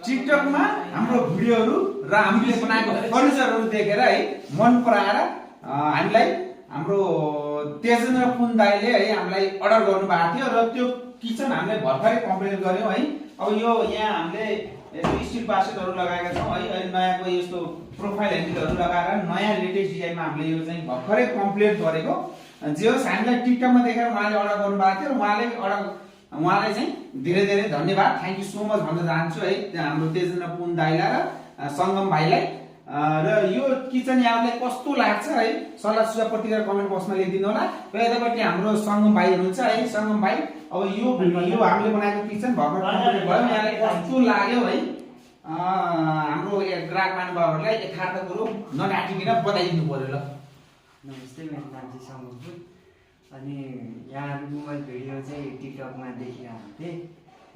टिकटकमा हाम्रो भिडियोहरू र हामीले बनाएको फर्निचरहरू देखेर है मन पराएर हामीलाई हाम्रो तेजेन्द्र पुन दाइले है हामीलाई अर्डर गर्नु भएको थियो र त्यो किचन हामीले भर्खरै कम्प्लिट गर्यौं है। अब यो यहाँ हामीले यस्तो स्टिल बास्केटहरू लगाएका छौं है। अहिले नयाँको यस्तो प्रोफाइल ह्यान्डलहरू लगाएर नयाँ लेटेस्ट डिजाइनमा हामीले यो चाहिँ भर्खरै कम्प्लिट गरेको। जे होस् हामीलाई टिकटकमा देखेर उहाँले अर्डर गर्नु भएको थियो र उहाँलाई चाहिँ धेरै धेरै धन्यवाद, थ्यांक यू सो मच भन्न चाहन्छु है हाम्रो तेजेन्द्र पुन दाइलाई र संगम भाइलाई। र यो किचन यहाँलाई कस्तो लाग्छ है सल्लाह सुझाव प्रतिक्रिया कमेन्ट बक्समा लेखिदिनु होला। र यतापट्टि हाम्रो संगम भाइ हुनुहुन्छ है। संगम भाइ अब यो हामीले बनाएको किचन भर्खर कम्प्लिट भयो, यहाँलाई कस्तो लाग्यो है हाम्रो ग्राहक महानुभावहरूलाई यथार्थ कुरो नडाटिकन बताइदिनु पर्यो ल। नमस्ते, मेरो नाम चाहिँ संगम हो। अनि यहाँहरूको मैले भिडियो चाहिँ टिकटकमा देखिरहेको थिएँ।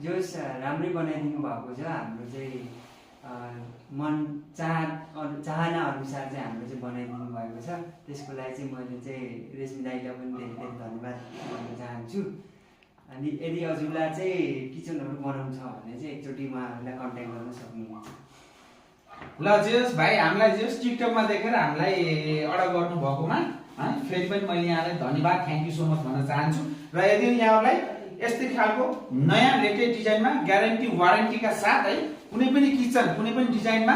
जो राम्रै बनाइदिनु भएको छ। हाम्रो चाहिँ मन चाहना अनुसार चाहिँ हाम्रो चाहिँ बनाइदिनु भएको छ। त्यसको लागि चाहिँ मैले चाहिँ रेशमी दाइलाई पनि धेरै धेरै धन्यवाद भन्न चाहन्छु। अनि यदि हजुरलाई चाहिँ किचनहरू बनाउनु छ भने चाहिँ एकचोटि उहाँहरूलाई कन्ट्याक्ट गर्न सक्नुहुन्छ। ल जेस भाइ, हामीलाई जेस टिकटकमा देखेर हामीलाई अर्डर गर्नु भएकोमा फेरि पनि मैले यहाँलाई धन्यवाद, थ्यांक यू सो मच भन्न चाहन्छु। र यदि यहाँलाई यस्तै खालको नयाँ लेटेस्ट डिजाइनमा ग्यारेन्टी वारेन्टीका साथ है कुनै पनि किचन कुनै पनि डिजाइनमा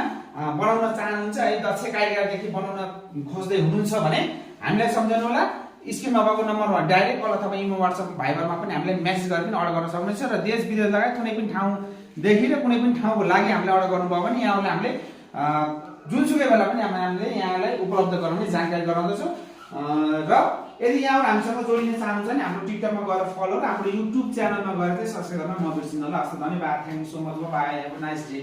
बनाउन चाहनुहुन्छ है, दक्ष कारिगरदेखि बनाउन खोज्दै हुनुहुन्छ भने हामीलाई सम्झनु होला। स्क्रिनमा भएको नम्बरमा डाइरेक्ट कल अथवा इमो वाट्सएप भाइबरमा पनि हामीलाई मेसेज गरेर पनि अर्डर गर्न सक्नुहुन्छ। र देश विदेश लगायत कुनै पनि ठाउँदेखि र कुनै पनि ठाउँको लागि हामीले अर्डर गर्नुभयो भने यहाँले हामीले जुनसुकै बेला पनि हामीले यहाँलाई उपलब्ध गराउने जानकारी गराउँदछौँ। र यदि यहाँहरू हामीसँग जोडिन चाहनुहुन्छ भने हाम्रो टिकटकमा गएर फलो र हाम्रो युट्युब च्यानलमा गएर चाहिँ सब्स्क्राइब गर्न नबिर्सिनु होला। हस्, धन्यवाद, thank you so much, bye, have a nice day.